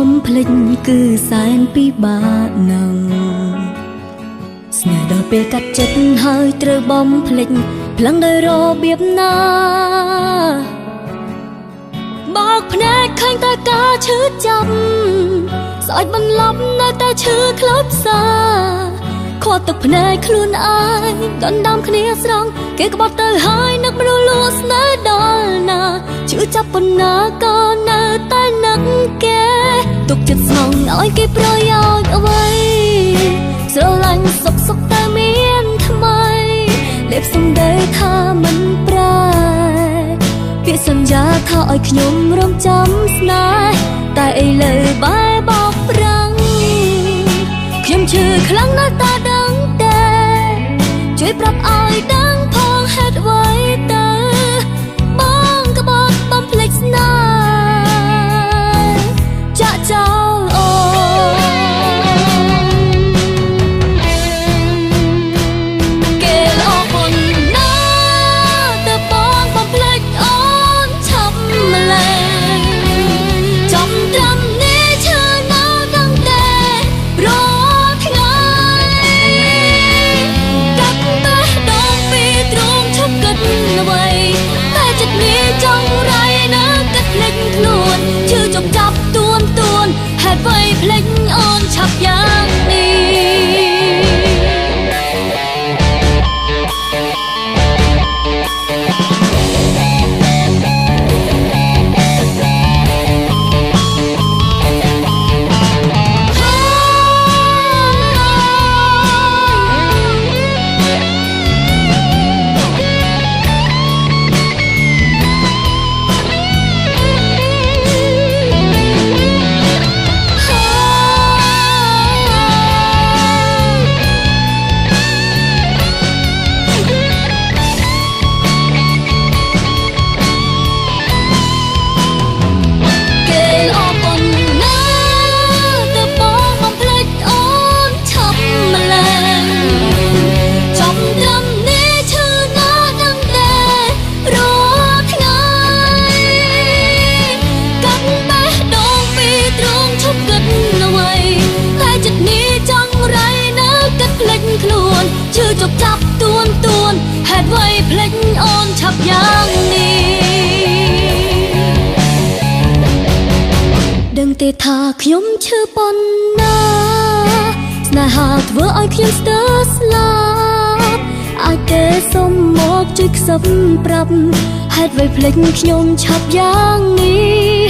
បំភ្លេចគឺសែនពិបាកណាស់ស្នេហ៍ដល់ពេលកាត់ចិត្តហើយត្រូវបំភ្លេចផ្លឹងដោយរបៀបណាបោកភ្នែកឃើញតែការឈឺចាប់ស្អុយបន្លប់នៅតែឈឺខ្លោចផ្សាខត់ទឹកភ្នែកខ្លួនឯងដណ្ដើមគ្នាស្រង់គេក្បត់ទៅហើយនឹកមនុស្សលួស្នេហ៍ដល់ណាឈឺចាប់ប៉ុណ្ណាក៏នៅតែនឹកគេទុកចិត្តស្មងឲ្យគេប្រយោជន៍អ្វីស្រឡាញ់សុកសុកតែមានថ្មីលេបសំដីថាមិនប្រែពាក្យសន្យាថាឲ្យខ្ញុំរងចាំស្នេហ៍តែឥឡូវបែបោកប្រាំងខ្ញុំឈឺខ្លាំងណាស់តាដឹងតែជួយប្រាប់ឲ្យដឹងផងហេតុអ្វីទៅបងក្បត់បំភ្លេចស្នេហ៍ចាក់ចោលអូគេល្អប៉ុណ្ណាទៅបងបំភ្លេចអូនឆាប់ម្លេះចំត្រឹមនេះឈឺនៅដឹងតែរាល់ថ្ងៃកាត់បេះដូងពីទ្រូងឈប់គិតអ្វីតែចិត្តនេះចង់រៃនៅគិតភ្លេចខ្លួនឈឺចុកចាប់ទួនទួនហេតុអ្វីភ្លេចអូនឆាប់យ៉ាងនេះ គេល្អប៉ុណ្ណាទៅបងបំភ្លេចអូនឆាប់ម្លេះចំត្រឹមនេះឈឺណាស់ដឹងតែរាល់ថ្ងៃកាត់បេះដូងពីទ្រូងឈប់គិតអ្វីតែចិត្តនេះចង់រៃនៅគិតភ្លេចខ្លួនឈឺចុកចាប់ទួនទួនហេតុអ្វីភ្លេចអូនឆាប់យ៉ាងនេះ ដឹងទេថាខ្ញុំឈឺប៉ុណ្ណាស្នេហាធ្វើឲ្យខ្ញុំស្ទើរស្លាប់អាចទេសុំមកជួយខ្សឹបប្រាប់ហេតុអ្វីភ្លេចខ្ញុំឆាប់យ៉ាងនេះ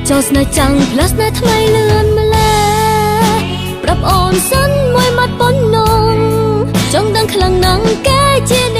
ចោលស្នេហ៍ចាំងផ្លាស់ស្នេហ៍ថ្មីលឿនម្ល៉េះប្រាប់អូនសិនមួយម៉ាត់ប៉ុណ្ណឹងចង់ដឹងខ្លាំងណាស់គេជា